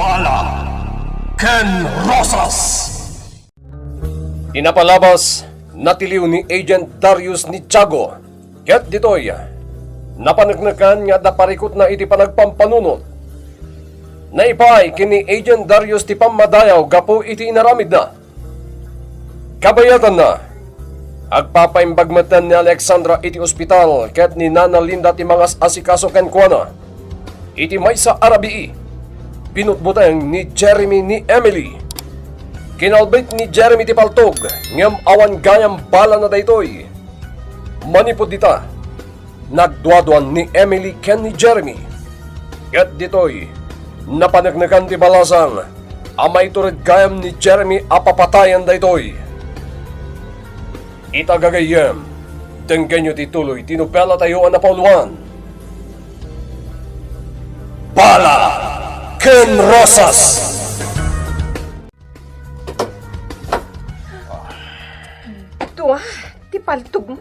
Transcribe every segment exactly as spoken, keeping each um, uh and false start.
Bala ken Rosas. Ti napalabas, natiliw ni Agent Darius ni Tiago. Ket ditoy, napaneknekan nga adda parikutna iti panagpampanunot. Naipaay ken ni Agent Darius ti pammadayaw gapu iti inaramidna. Kabayatanna, agpapaimbag metten ni Alexandra iti ospital ket ni Nana Linda ti mangas-asikaso kenkuana. Iti maysa a rabii, binutbuteng ni Jeremy ni Emily. Kinalbit ni Jeremy ti paltog, ngem awan gayam balana daytoy. Manipud dita, nagduaduan ni Emily ken ni Jeremy. Ket ditoy, napaneknekan ti balasang a maitured gayam ni Jeremy a papatayan daytoy. Ita gagayyem, denggenyo ti tuloy ti nobelatayo a napauluan, Bala ken Rosas. Dua, ti paltogmo.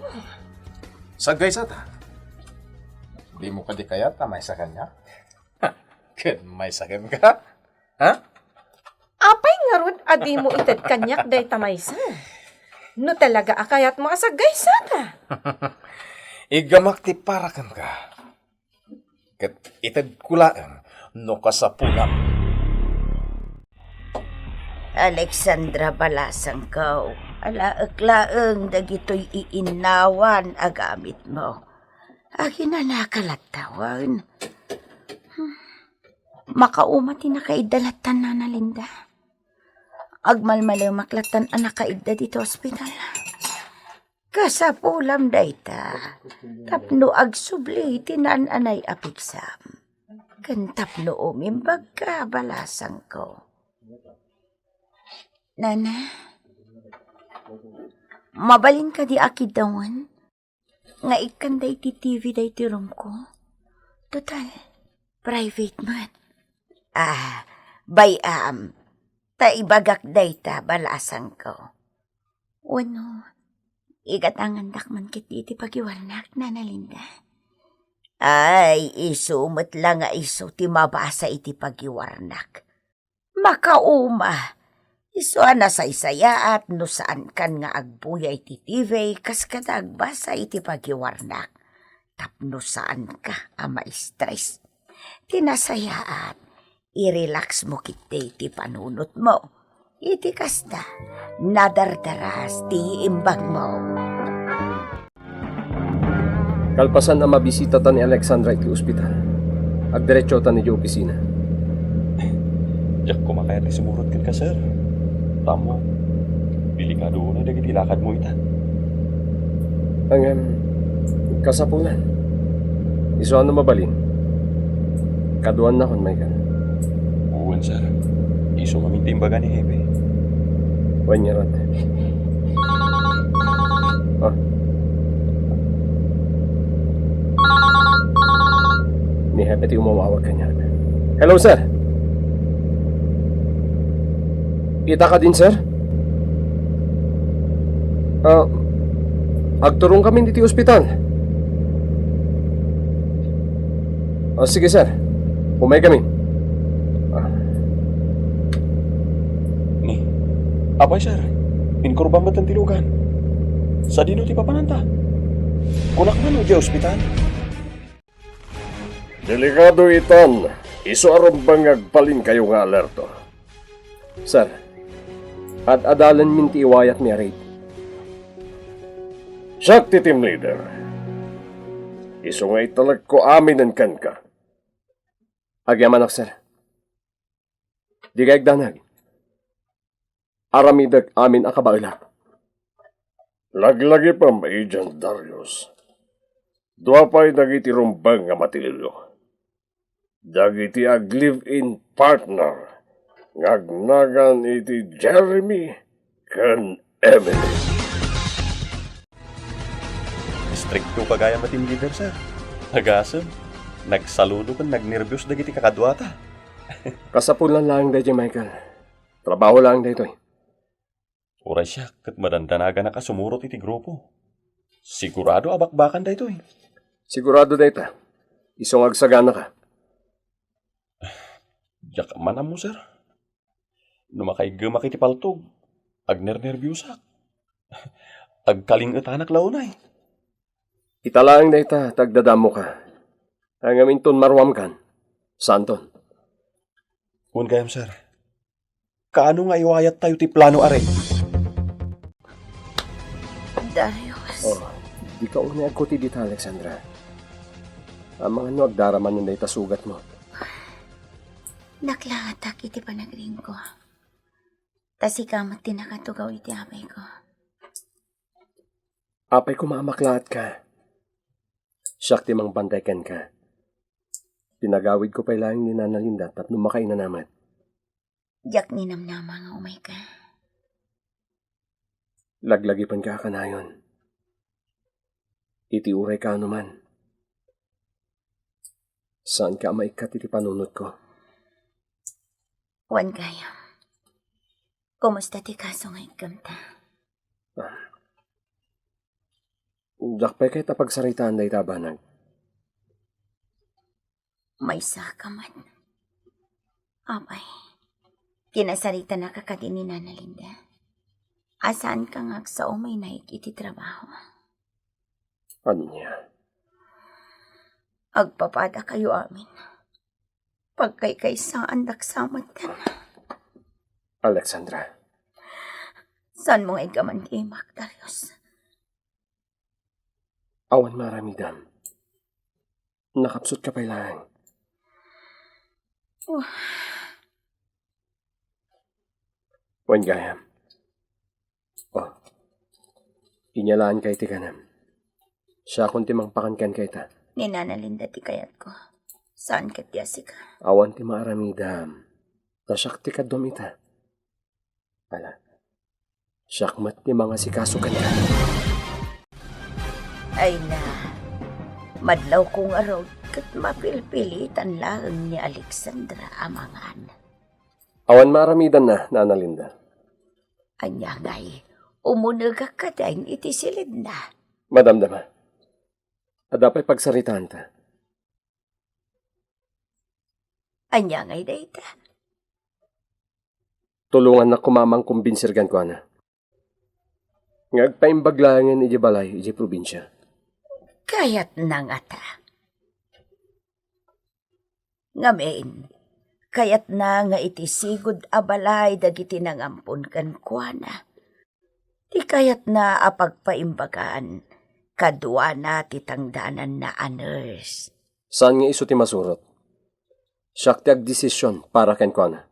Saggaysata. Dimo kadi kayat a maysa kaniak? Ket maysa kenka? Ha? Apay ngarud a dimo ited kaniak dayta maysa? No talaga a kayatmo a saggaysata. Iggamak ti para kenka. Ket itedko laeng no kasapulam. Alexandra Balasangko, alaek laeng dagitoy iinnawan a gamitmo. Aginanaka lattawen. Hmm. Makauma ti nakaidda lattan, Nana Linda. Agmalmalemak lattan a nakaidda ditoy ospital. Kasapulam dayta, tapno agsubli ti naan-anay a pigsam. Ken tapno umimbagka, Balasangko. Nana, mabalin kadi a kiddawen nga ikkan daydi T V daydi roomko? Total, private met. Ah, bay-am, ta ibagak dayta, Balasangko. Wenno, igatangandak man ketdi iti pagiwarnak, Nana Linda? Ay, isu met la nga isu ti mabasa iti pagiwarnak. Makauma, isu a nasaysayaat no saankan nga agbuya iti T V kas kada agbasa iti pagiwarnak. Tapno saanka a ma-stress. Ti nasayaat, i-relax mo ketdi ti panunotmo. Iti kasta, nadardaras ti imbagmo. Kalpasan a mabisitata ni Alexandra iti ospital, agdiretsota idiay opisina. Diak koma kayat ti sumurot kenka, sir. Tammo, delikado unay dagiti lakadmo ita. Ngem, kasapulan, isu a no mabalin, kaduannakon, Michael. Wen, sir. Isu ngamin ti imbaga ni Hepe. Wen ngarud. Ah. Ni Hepe ti umawawag kaniak. Hello, sir. Ita kadin, sir? Ah, agturongkamin iti ospital. Ah, sige, sir. Umaykamin. Ah. Ni, apay, sir? Inkurbam met ti lugan. Sadino ti papananta? Kunak man idiay ospital? Delikado itan, isu a rumbeng nga agbalinkayo nga alerto. Sir, ad-adalanmin ti iwayatmi a raid. Siak ti team leader. Isu nga italekko aminen kenka. Agyamanak, sir. Dika igdanag. Aramidek amin a kabaelak. Laglagipem, Agent Darius. Dua pay dagiti rumbeng nga matililyo. Dagiti ag-live-in partner nga agnagan iti Jeremy ken Emily. Istrikto ka gayam a team leader, sir. Agasem, nagsaludo ken nagnerbios dagiti kakaduata. Kasapulan laeng daydiay, Michael. Trabaho laeng daytoy. Uray siak ket madandanaganak a sumurot iti grupo. Sigurado a bakbakan daytoy. Sigurado dayta. Isu nga agsaganaka. Diak man ammo, sir. No makaiggemak iti paltog, agnernerbiosak. Agkaling-etanak la unay. Ita laeng dayta ta agdadammoka. Ngem inton maruamkan, saanton? Wen gayam, sir. Kaano nga iwayattayo ti plano, Are? Darius. Oh, dika unay agkutid ita, Alexandra. Amangan no agdaraman dayta sugatmo. Naklaatak iti panagriingko. Ta sika met ti nakatugaw iti apayko. Apay, koma a maklaatka. Siak ti mangbantay kenka. Pinagawidko pay laeng ni Nana Linda tapno makainanamet. Diak ninamnama nga umayka. Laglagipenka a kanayon. Iti uray kaano man, saanka a maikkat iti panunotko. Wen gayam. Kumusta ti kaso nga iggemta? Ah. Diak pay kayat a pagsaritaan dayta a banag. Maysaka met. Apay, kinasaritanaka kadi ni Nana Linda a saanka nga agsao mainaig iti trabaho. Ania? Agpapadakayo amin. Pagkaykaysaandak sa metten. Alexandra. Saanmo nga iggaman ti imak, Darius? Awan maaramidam. Nakapsutka pay laeng. Wah. Wen gayam. Oh. Inyalaanka iti kanem. Siakon ti mangpakan kenka ita. Ni Nana Linda ti kayatko. Saan ket ti asika? Awan ti maaramidam. Ta siak ti kaduam ita. Ala. Siak met ti mangasikaso kenka. Ay na, madlawko ngarud ket mapilpilitan laeng ni Alexandra a mangan. Awan maaramidanna, Nana Linda. Ania ngay, umunegak kadi iti silidna? Madamdama. Adda pay pagsaritaanta. Ania ngay dayta? Tulongannak koma a mangkumbinser kenkuana nga agpaimbag laengen idiay balay idiay probinsia. Kayatna ngata. Ngamin, kayatna nga iti sigud a balay dagiti nangampon kenkuana, ti kayatna a pagpaimbagan kaduana ti tangdananna a nurse. Saan nga isu ti masurot? Siak ti agdesisyon para kenkuana.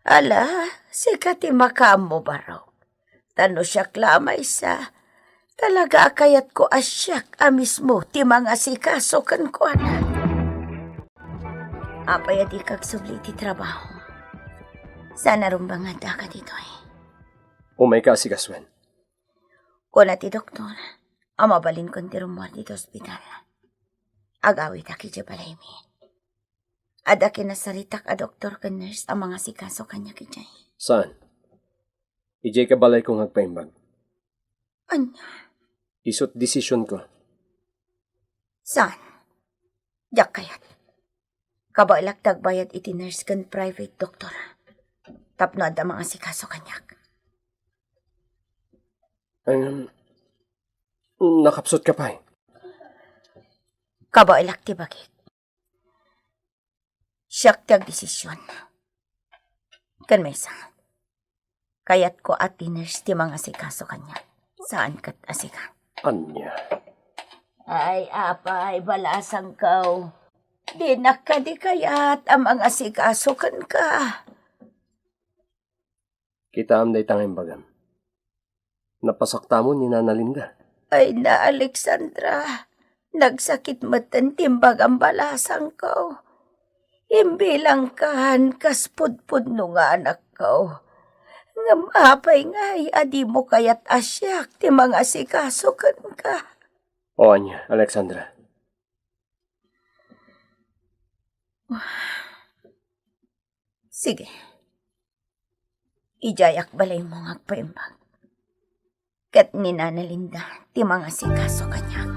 Ala, sika ti makaammo, Barok. Ta no siak la a maysa, talaga a kayatko a siak a mismo ti mangasikaso kenkuana. Apay a dika agsubli iti trabaho? Saan a rumbeng nga addaka ditoy? Umayka a sigasuen. Kuna ti doktor a mabalinkon ti rummuar ditoy ospital. Agawidak idiay balaymi. Adda kinasaritak a doktor ken nurse a mangasikaso kaniak idiay. Saan? Idiay ka balayko nga agpaimbag. Ania? Isut' desisionko. Saan? Diak kayat. Kabaelak ti agbayad iti nurse ken private doktor tapno adda mangasikaso kaniak. Em, nakapsutka pay? Kabaelak ti bagik. Siak ti agdesisyon. Ken maysa, kayatko a ti nurse ti mangasikaso kaniak. Saan ket a sika. Ania? Ay, apay, balasangko. Dinak kadi kayat a mangasikaso kenka. Kitaem dayta nga imbagam. Napasaktamon ni Nana Linda. Ay na, Alexandra, nagsakit metten ti imbagam, balasangko. Imbilangkan kas pudpudno nga anakko. Ngem apay ngay a dimo kayat a siak ti mangasikaso kenka? O ania, Alexandra? Sige. Idiayak balaymo nga agpaimbag. Ket ni Nana Linda ti mangasikaso kaniak.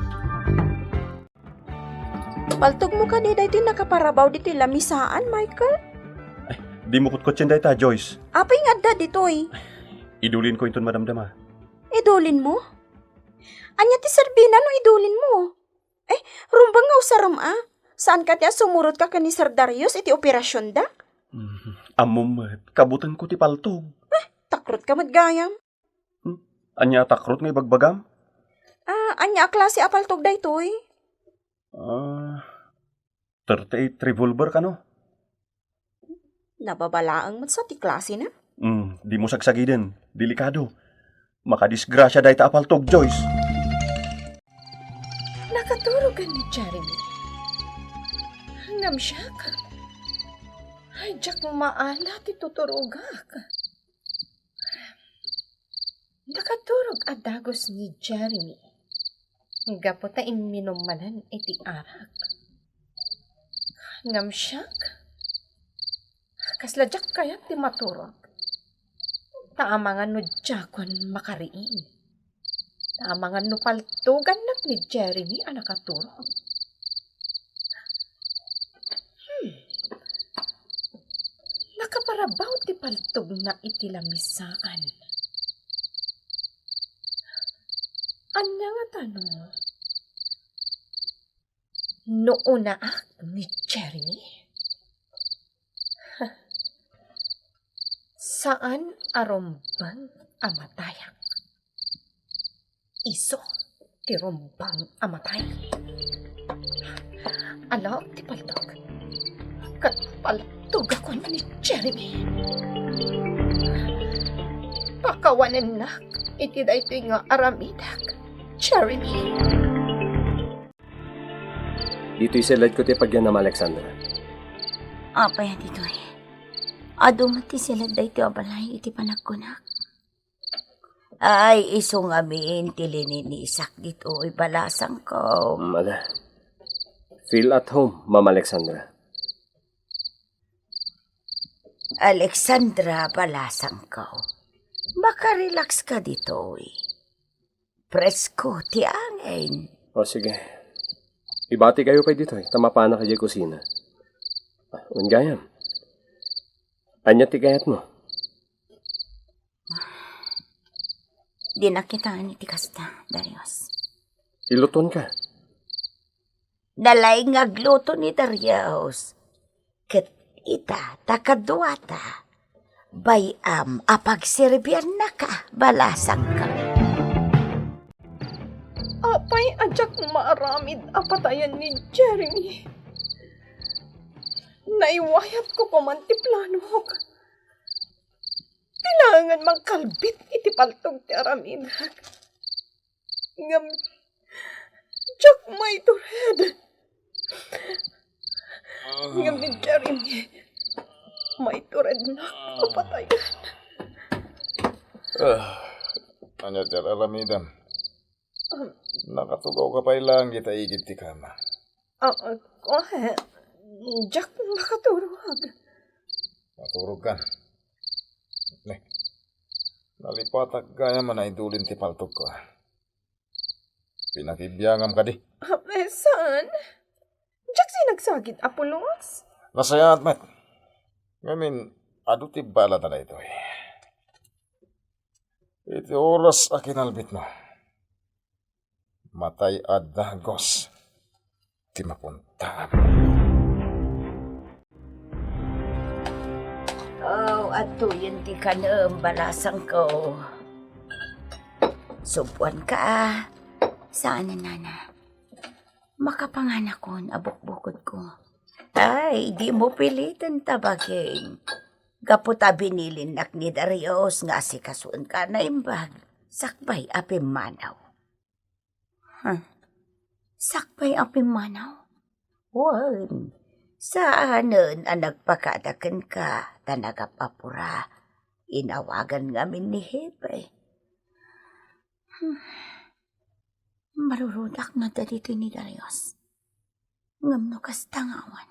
Paltogmo kadi daytoy nakaparabaw ditoy lamisaan, Michael? Dimo kutkuttien dayta, Joyce. Apay nga adda ditoy? Idulinko inton madamdama. Idulinmo? Ania ti serbina no idulinmo? Eh, rumbeng nga usarem a. Saanka ti a sumurotka ken ni Sir Darius iti operasionda? Mm, ammom met, kabutengko ti paltog. Eh, takrotka met gayam. Hmm? Ania a takrot nga ibagbagam? Ah, ania a klase a paltog daytoy? Ah, thirty-eight revolver kano? Nababalaeng met sa ti klasena. Hmm, dimo sagsagiden. Delikado. Makadisgrasia dayta a paltog, Joyce. Nakaturogan ni Jeremy. Ngem siak, ay, diak maala ti tuturogak. Nakaturog a dagus ni Jeremy gapu ta imminum manen iti arak. Ngem siak, kasla diak kayat ti maturog. Ta amangan no diakon makariing. Ta amangan no paltogannak ni Jeremy a nakaturog. Hmm. Nakaparabaw ti paltogna iti lamisaan. Ania ngata no? No unaak ni Jeremy? Saan a rumbeng a matayak. Isu ti rumbeng a matay. Alaok ti paltog. Ket paltogakon ni Jeremy. Pakawanennak iti daytoy nga aramidak, Jeremy. Ditoy siledko ti pagiannam, Alexandra. Apay a ditoy? Adu met ti siled daytoy a balay iti panagkunak. Ay, isu ngamin ti lininisak ditoy, balasangko. Mala. Feel at home, Ma'am Alexandra. Alexandra, balasangko. Makarelax ka ditoy. Presko ti angin. O, sige. Ibati kayo pay ditoy, ta mapanak idiay kusina. Ah, wen gayam. Ania ti kayatmo? Di nakitaen iti kasta, Darius. Iluton ka. Nalaing nga agluto ni Darius. Ket ita, ta kaduata, bay-am a pagserbiannaka, balasangko. Apay a diak maaramid a patayen ni Jeremy? Naiwayatko koman ti planok. Ti laengen mangkalbit iti paltog ti aramidak. Ngem diak maitured. Ngem ni Jeremy, maiturednak a patayen. Ah, ania ti ar-aramidem? Um, Nakatugaw ka pay laeng dita igid ti kama. Ah, ah, ko, eh, diak makaturog. Maturog ka. Ne, nalipatak gayam a naidulin ti paltogko, ah. Pinakibiangam kadi? Ah, eh, saan? Diak sinagsagid a pulos? Nasayaat met. Ngamin, adu ti bala ta daytoy. Iti oras a kinalbitmo, matay a dagus ti mapuntaam. Oh, adtoyen ti kanem, balasangko. Subuanka, a. Saan, nana? Makapanganakon a bukbukodko. Ay, dimo piliten, tabaging. Gapu ta binilinnak ni Darius nga asikasuenka a naimbag, sakbay a pimmanaw. Huh. Sakbay a pimmanaw? Wen, saanen a nagpakada kenka ta nagap-apura. Inawagan ngamin ni Hepe. Hmm. Marurudak no dagitoy ni Darius. Ngem no kasta nga awan,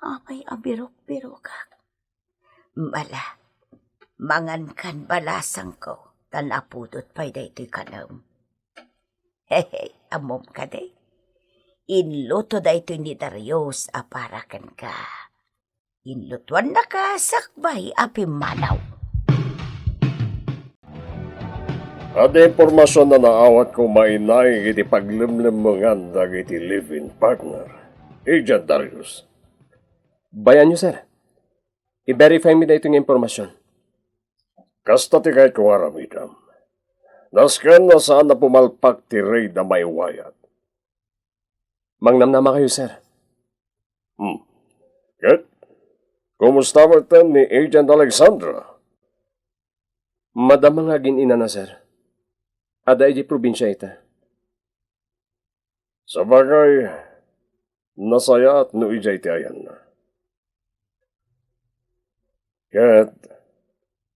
apay a birok-birokak? Mala, mangankan, balasangko, ta napudot pay daytoy kanem. Hehe, ammom kadi? Inluto daytoy ni Darius a para kenka. Inlutuannaka sakbay a pimmanaw. Adda impormasion a naawatko mainaig iti paglemlemmengan dagiti live-in partner, Agent Darius. Bayanyo, sir. I-verify mi daytoy nga impormasion. Kasta ti kayatko nga aramidem. Nasken a saan a pumalpak ti raid a maiwayat. Mangnamnama kayo, sir. Hmm. Ket, kumusta met ni Agent Alexandra? Madama nga agin-inana, sir. Adda idiay probinsia ita. Sabagay, nasayaat no idiay ti ayanna. Ket,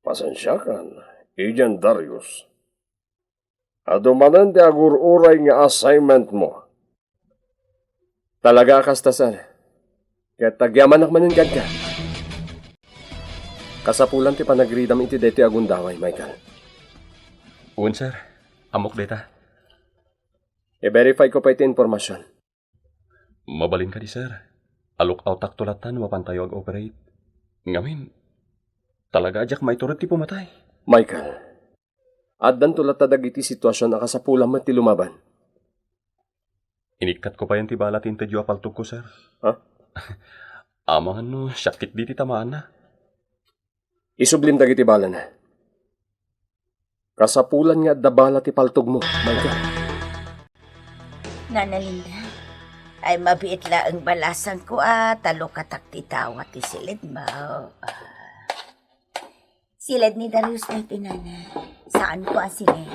pasensiakan, Agent Darius. Adu manen ti agur-uray nga assignment mo. Talaga a kasta, sir. Ket agyamanak manen kenka. Kasapulan ti panagridam iti daytoy a gundaway, Michael. Wen, sir. Ammok dayta. I-verify ko pay ti impormasion. Mabalin kadi, sir. Alook-outakto latta no mapantayo ag-operate. Ngamin, talaga a diak maiturod ti pumatay. Michael, addanto latta dagiti situasion a kasapulan met ti lumaban. Inikkatko payen ti bala ti intedyo a paltogko, sir. Ha? Amangan no siak ketdi ti tamaanna. Isublim dagiti balana. Kasapulan nga adda bala ti paltogmo, Michael. Nana Linda, ay mabiit laeng balasangko a talokatak ti tawa ti siledmo. Siled ni Darius daytoy, nana. Saanko a siled.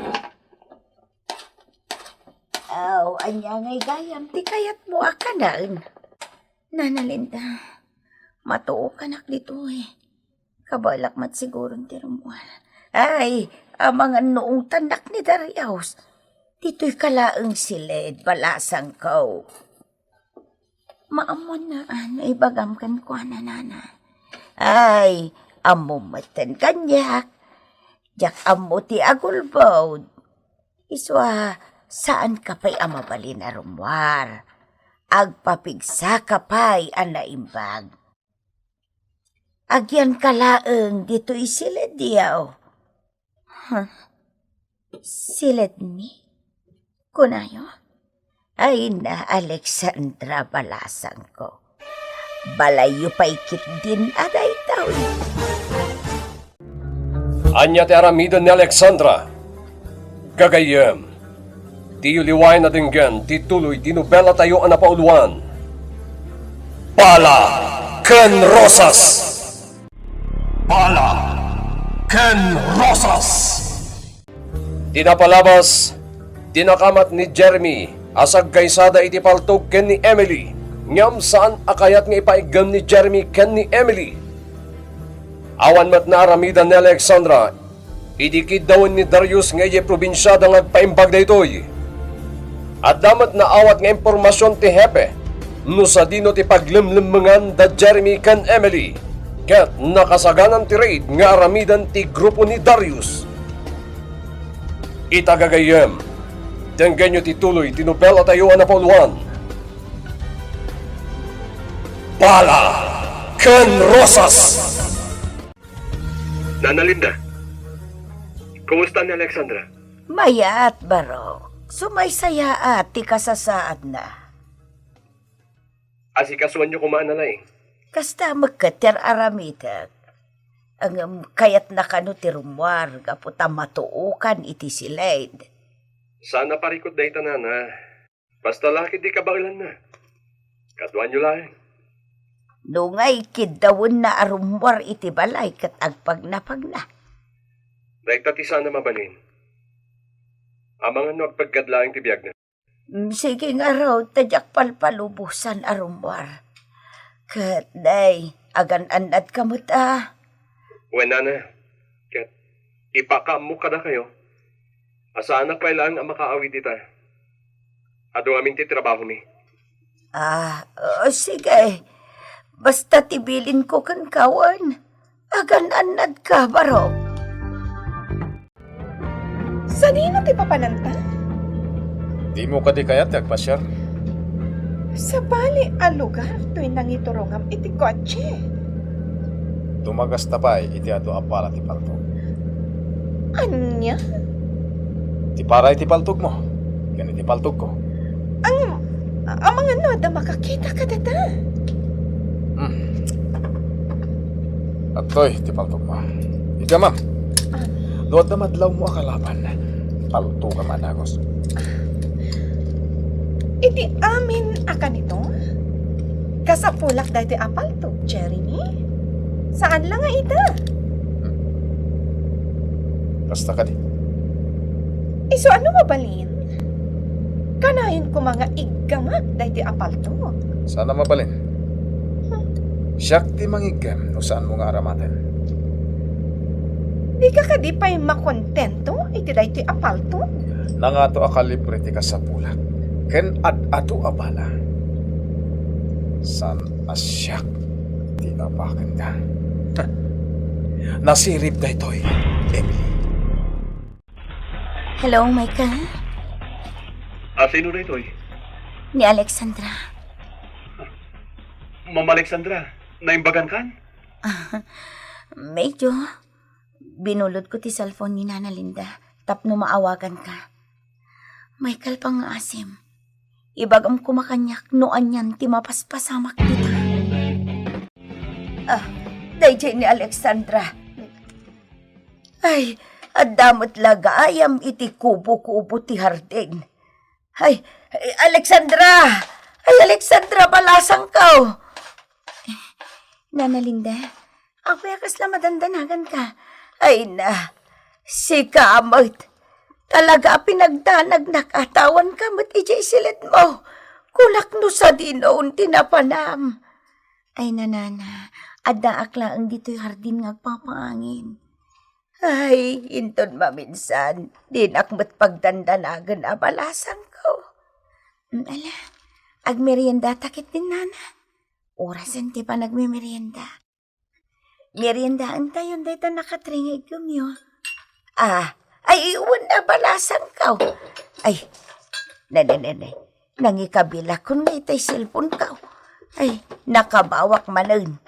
Aw, ania ngay gayam ti kayatmo a kanen? Nana Linda, matuokanak ditoy. Kabaelak met siguron ti rummuar. Ay, amangan no ungtannak ni Darius. Ditoyka laeng siled, balasangko. Maammoanna no ibagam kenkuana, nana. Ay, ammom metten kaniak. Diak ammo ti agulbod. Isu a, saanka pay a mabalin a rummuar. Agpapigsaka pay a naimbag. Agyanka laeng ditoy siled, diaw. Huh? Siledmi? Kunayo? Ay na, Alexandra, balasangko. Balayyo pay ketdin a daytoy. Ania ti aramiden ni Alexandra? Gagayyem, diyo liwaen a denggen ti tuloy ti nobelatayo a napauluan, Bala ken Rosas. Bala ken Rosas. Ti napalabas, dinakamat ni Jeremy a saggaysada iti paltog ken ni Emily, ngem saan a kayat nga ipaiggem ni Jeremy ken ni Emily. Awan met naaramidan ni Alexandra idi kiddawen ni Darius nga idiay probinsiada nga agpaimbag daytoy. Adda met naawat nga impormasion ti hepe no sadino ti paglemlemmengan da Jeremy ken Emily, ket nakasaganan ti raid nga aramiden ti grupo ni Darius. Ita gagayyem, denggenyo ti tuloy ti nobelatayo a napauluan, Bala ken Rosas. Nana Linda, kumusta ni Alexandra? Mayat, Barok. Sumaysayaat ti kasasaadna. Asikasuanyo koma a nalaing. Kasta met ket ti ar-aramidek. Ngem kayatna kano ti rummuar gapu ta matuokan iti siled. Saan a parikut dayta, nana. Basta la ketdi kabaelanna. Kaduaanyo laeng. No ngay, kiddawenna a rummuar iti balay ket agpagnapagna. Dayta ti saan a mabalin. Amangan no agpeggad laeng ti biagna. Mm, sige ngarud, ta diak palpalubosan a rummuar. Ket, nay, agan-annadka met a. Wen, nana, ket ipakaammok kadakayo a saanak pay laeng a makaawid ita. Adu ngamin ti trabahomi. Ah, o, sige. Basta ti bilinko kenka wen, agan-annadka, Barok. Sadino ti papananta? Dimo kadi kayat ti agpasiar? Sabali a lugar toy nangiturongam iti kotse. Tumagasta pay iti adu a bala ti paltog. Ania? Ti para iti paltogmo ken iti paltogko. Ang, amangan no adda makakita kadata. Hmm. Adtoy ti paltogmo. Ika, ma'am. Ah. No adda madlawmo a kalaban, paltogam a nagus. Iti amin a kanito, kasapulak daytoy a paltog, Jeremy. Saan la nga ita? Kasta kadi. Isu ano mabalin? Kanayon koma nga iggamak daytoy a paltog. Saan a mabalin? Hmm. Siak ti mangiggem no saanmo nga aramaten. Dika kadi pay makontento iti daytoy a paltog? Nangato a kalibre ti kasapulak ken ad-adu a bala. Saan a siak ti abakenda. Nasirib daytoy, Emily. Hello, Michael? Ah, sino daytoy? Ni Alexandra. Ma'am Alexandra, naimbagan kan? Ah, medyo. Binulod ko ti cellphone ni Nana Linda tapno maawagan ka. Michael, pangngaasim. Ibagam koma kaniak no anian ti mapaspasamak dita. Ah, daydiay ni Alexandra. Ay, adda met la gayam iti kubo-kubo ti hardin. Ay, ay, Alexandra! Ay, Alexandra, balasangko! Nana Linda, apay a kasla madandanaganka? Ay na, sika met. Talaga a pinagdanagnak a tawanka met idiay silitmo. Kunak no sadino ti napanam. Ay, nanana, addaak laeng ditoy hardin nga agpapaangin. Ay, inton maminsan, dinak met pagdandanagen a balasangko. Mm, ala, agmeriendata ketdin, nana. Orasen ti panagmemerienda. Meriendaentayon dayta nakatringa iggemyo. Ah, ay, wen a balasangko. Ay, nene, nene, nangikabilakon nga itay cellphoneko. Ay, nakabawak manen.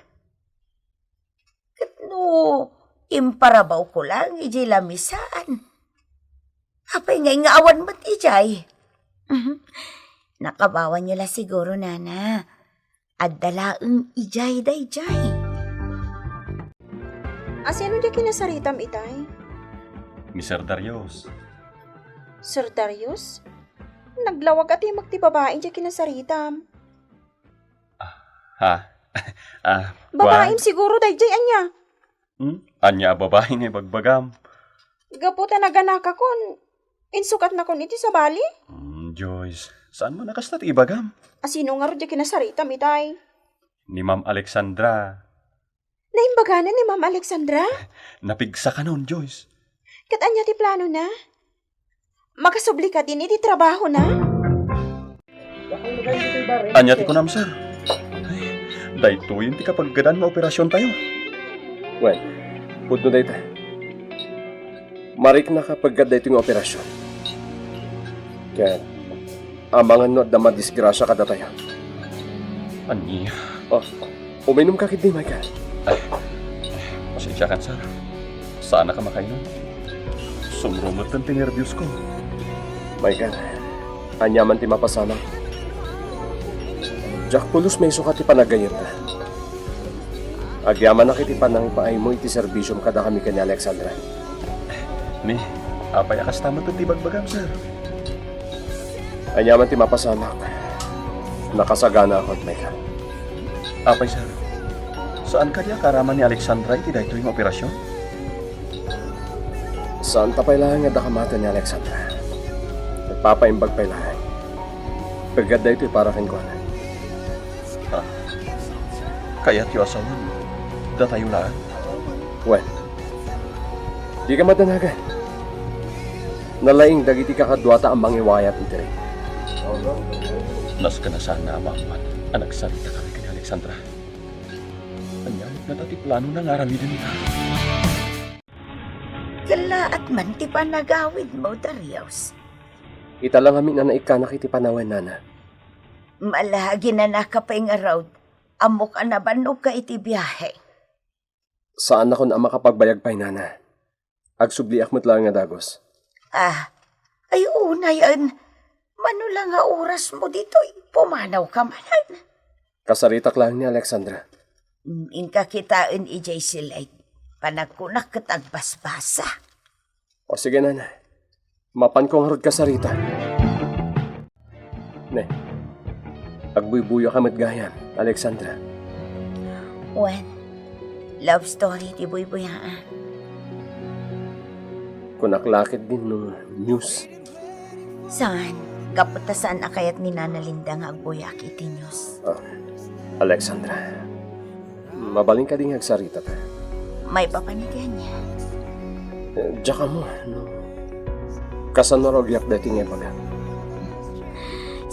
Ket no imparabawko laeng idiay lamisaan, apay ngay nga awan met idiay? Mhm. Nakabawanyo la siguro, nana. Adda laeng idiay daydiay. A, sino diay kinasaritam itay? Ni Sir Darius. Sir Darius? Naglawag a timek ti babai diay kinasaritam. Ah, ha? Ah, babaim kuan? Siguro daydiay, ania? Hmm? Ania a babai nga ibagbagam? Gapu ta naganakakon, insukatnakon iti sabali? Hmm, Joyce, saan man a kasta ti ibagam? A, sino ngarud diay kinasaritam itay? Ni Ma'am Alexandra. Naimbaganan ni Ma'am Alexandra? Napigsakanon, Joyce. Ket ania ti planona? Makasubli kadin iti trabahona? Ania ti kunam, sir? Ay, daytoyen ti kapaggedan nga operasiontayo. Wen, pudno dayta. Mariknaka a peggad daytoy nga operasion. Ket amangan no adda madisgrasia kadatayo. Ania? Oh, uminumka ketdi, Michael. Ay, pasensiakan, sir. Saannak a makainom. Sumrumot ti nerbios ko. Michael, ania man ti mapasamak, diak pulos maisukat ti panaggayyemta. Agyamanak iti panangipaaymo iti serbisiom kadakami ken ni Alexandra. Ni, apay a kasta met ti bagbagam, sir? Ania man ti mapasamak, nakasaganaakon, Michael. Apay, sir? Saan kadi a kaaraman ni Alexandra iti daytoy nga operasion? Saanta pay laeng nga adda kamaaten ni Alexandra. Nagpapaimbag pay laeng. Peggad daytoy para kenkuana. Ah, kayatyo a sawen datayo laeng? Wen, dika madanagan. Nalaing dagiti kakaduata a mangiwayat iti rey. Nasken a saanna a maammoan a nagsaritakami ken ni Alexandra. Ania met ngata ti planona nga aramidenta? Kellaat man ti panagawidmo, Darius. Ita la ngamin a naikkanak iti panawen, nana. Malagi, nanaka pay ngarud. Ammok a nabannogka iti biahe. Saannakon a makapagbayag pay, nana. Agsubliak met laeng a dagus. Ah, ay, unayen. Mano la nga orasmo ditoy? Pumanawka manen? Kasaritak laeng ni Alexandra. Mm, inka kitaen idiay siled. Panagkunak ket agbasbasa. O sige, nana. Mapanko ngarud kasarita. Ne, agbuybuyoka met gayam, Alexandra. Wen, love story ti buybuyaak. Kunak la ketdi no news. Saan, gapu ta saan a kayat ni Nana Linda nga agbuyaak iti news. Ah, Alexandra, mabalin kadi nga agsaritata? Maipapan iti ania? Eh, diak ammo, no. Kasano rugiak daytoy nga ibagak?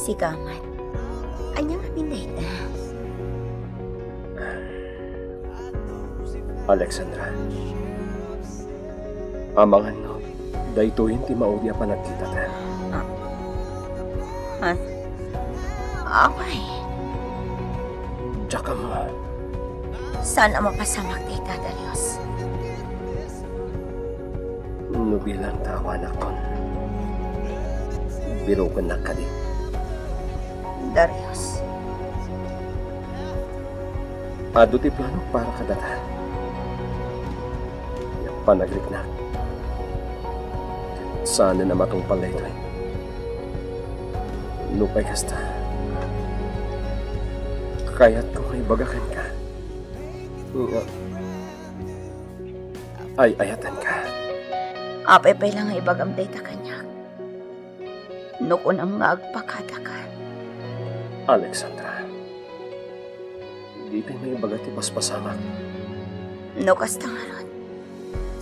Sika met. Ania ngamin dayta? Alexandra. Amangan no, daytoyen ti maudi a panagkitata. Ah. Ah. Apay? Diak ammo. Saan a mapasamak dayta, Darius? No bilang ta awanakon, birokennak kadi. Darius. Adu ti plano para kadata. Panagriknak. Saanen a matungpal daytoy. Nupay kasta, kayatko nga ibaga kenka nga ay-ayatenka. Apay pay la nga ibagam dayta kaniak? No kunam nga agpakadakan. Alexandra, ditoy maibaga ti paspasamak. No kasta ngarud,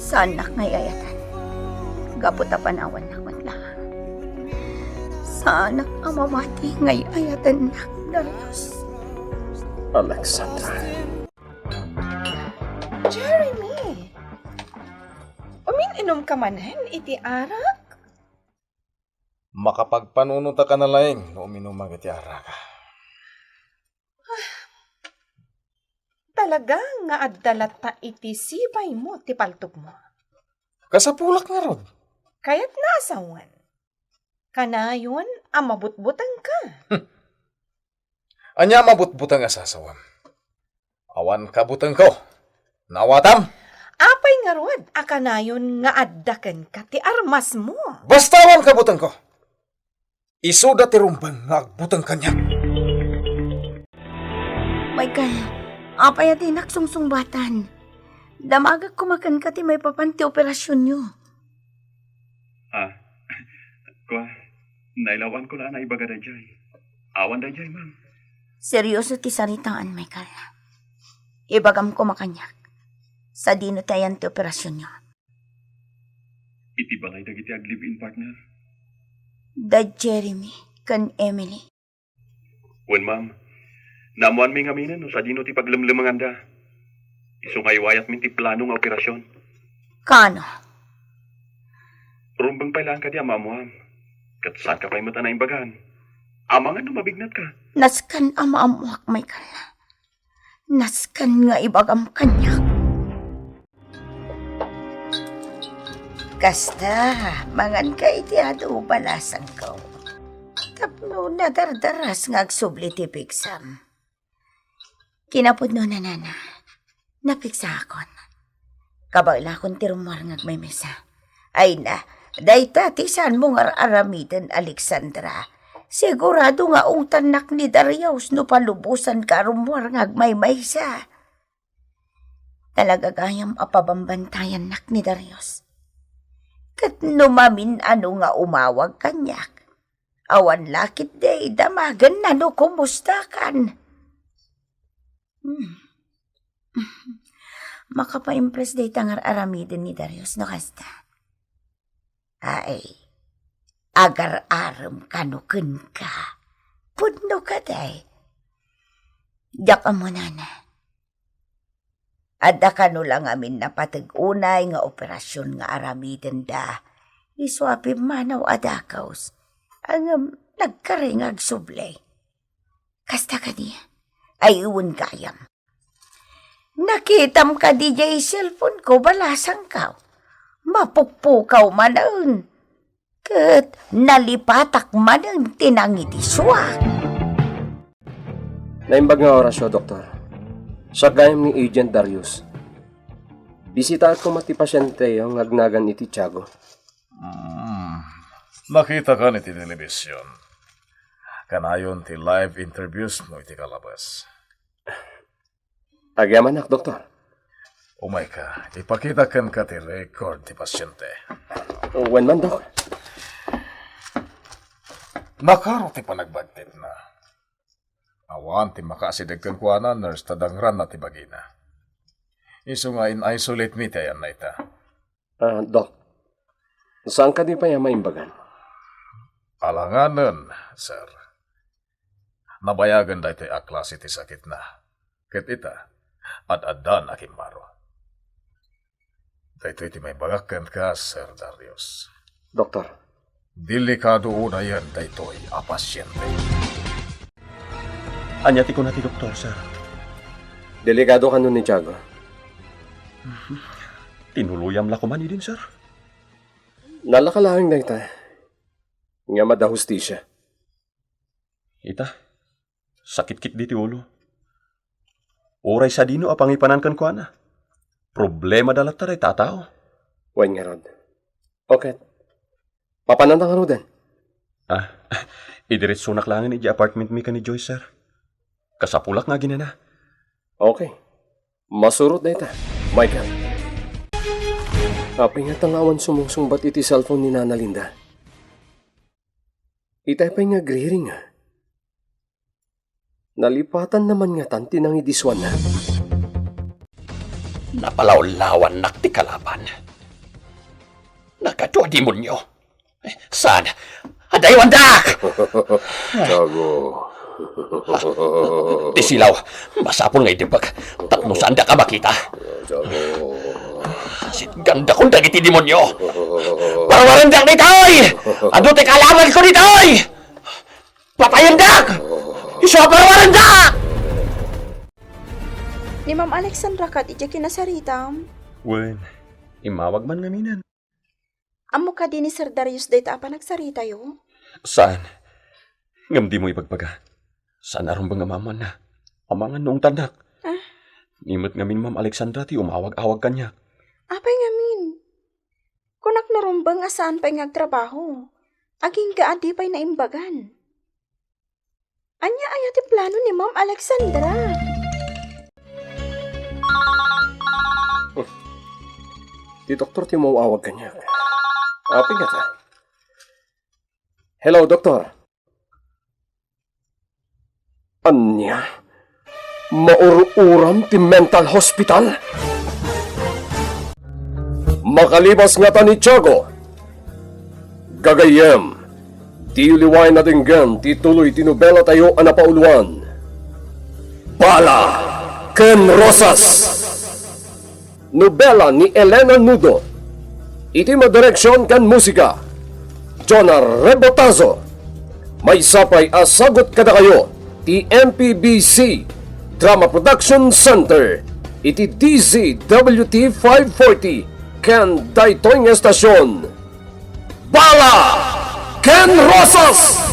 saannak nga ay-ayatan. Gapu ta panawannak met laeng. Saanak a mamati nga ay-ayatannak, Darius. Alexandra. Jeremy! Umin-inom ka manen iti arak? Makapagpanunotaka na laeng no uminumang iti arak. Talaga nga adda latta iti sibaymo ti paltogmo. Kasapulak ngarud. Kayatna a sawen. Kanayon a mabutbutengka. Ania a mabutbuteng a sasawem? Awan kabutengko. Naawatam? Apay ngarud a kanayon nga adda kenka ti armasmo? Basta awan kabutengko. Isuda ti rumbeng nga agbuteng kaniak. Michael, apay a dinak sungsungbatan? Damagek koma kenka ti maipapan ti operasionyo. Ah, kua, nailawanko la a naibaga daydiay. Awan daydiay, ma'am. Serioso ti saritaan, Michael. Ibagam koma kaniak. Sadino ti ayan ti operasionyo? Iti balay dagiti ag-live-in partner. Da Jeremy ken Emily. Wen, ma'am. Naammoanmi ngaminen no sadino ti paglemlemenganda. Isu nga iwayatmin ti plano nga operasion. Kaano? Rumbeng pay laeng kadi a maammoam. Ket saanka pay met a naimbagan. Amangan no mabignatka. Nasken a maammoak, Michael. Nasken nga ibagam kaniak. Kasta, manganka iti adu, balasangko. Tapno nadardaras nga agsubli ti pigsam. Kinapudno, nana, napigsaakon. Kabaelakon ti rummuar nga agmaymaysa. Ay na, dayta ti saanmo nga ar-aramiden, Alexandra. Sigurado nga ungtannak ni Darius no palubosanka a rummuar nga agmaymaysa. Talaga gayam a pabambantayannak ni Darius. Ket no mamin-ano nga umawag kaniak, awan la ketdi damagenna no kumustakan. Hmm. Makapaimpress dayta nga ar-aramiden ni Darius no kasta. Ay, agar-arem kano kenka. Pudno kadi. Diak ammo, nana. Adda kano la ngamin napateg unay nga operasion nga aramidenda. Isu a pimmanaw a dakes. Ngem nagkari nga agsubli. Kasta kadi, ay wen gayam. Nakitam kadi diay cellphone ko, balasangkaw. Mapukpukaw manen. Ket nalipatak manen ti nangidisuak. Naimbag nga orasyo, Doktor. Siak gayam ni Agent Darius. Bisitaek koma ti pasienteyo nga agnagan iti Tiago. Hmm. Nakitakan iti telebision. Kanayon ti live interviews mo iti kalabas. Agyamanak, Doktor. Umayka, ipakita kenka ti record ti pasiente. Wen man, Dok. Nakaro ti panagbagtitna. Awan ti makaasideg kenkuana, nurse, ta dangranna ti bagina. Isu nga in-isolate mi ti ayanna ita. Ah, Dok, saan kadi pay a maimbagan? Alanganen, sir. Nabayagen daytoy a klase ti sakitna. Ket ita, ad-addan a kimmaro. Daytoy ti maibagak kenka, Sir Darius. Doktor. Delikado unayen daytoy a pasiente. Ania ti kuna ti doktor, sir? Delikado kano ni Tiago. Tinuluyam la koman idin, sir. Nalaka laeng dayta nga mada hustisia. Ita, sakitkit di ti ulo. Uray sadino a pangipanan kenkuana. Problema da latta dayta a tao. Wen ngarud. Okay. Papananta ngaruden? Ah, idiretsonak laengen idiay apartment mi ken ni Joyce, sir. Kasapulak nga aginana. Okay. Masurot dayta. Michael. Apay ngata nga awan sumungsungbat iti cellphone ni Nana Linda? Itay pay nga agriring, ah. Nalipatan naman ngatan ti nangidisuanna. Napalawlawannak ti kalaban. Nagadu a demonio. Eh, saan? Adaywandak! Tiago. Ti silaw, masapul nga idepek tapno saandak a makita. Tiago. Sitgandakon dagiti demonio. Parwarendak ditoy! Adu ti kalabanko ditoy! Patayendak! Isu a parwarendak! Ni Ma'am Alexandra ket idiay kinasaritam? Wen, immawag man ngaminen. Ammo kadi ni Sir Darius dayta a panagsaritayo? Saan? Ngem dimo ibagbaga. Saan a rumbeng a maammoanna. Amangan no ungtannak. Ah? Ni met ngamin Ma'am Alexandra ti umawag-awag kaniak. Apay ngamin? Kunak no rumbeng a saan pay nga agtrabaho. Agingga a di pay naimbagan. Ania aya ti plano ni Ma'am Alexandra? Ti doktor ti umawag kaniak. Apay ngata? Hello, doktor. Ania? Maur-uram ti mental hospital? Makalibas ngata ni Tiago. Gagayyem, diyo liwaen a denggen ti tuloy ti nobelatayo a napauluan, Bala ken Rosas. Nobela ni Elena Nudo. Iti madireksion ken musika, Jonah Rebotazo. Maysa pay a sagut kadakayo ti M P B C Drama Production Center iti D Z W T five forty ken daytoy nga estasion, Bala ken Rosas!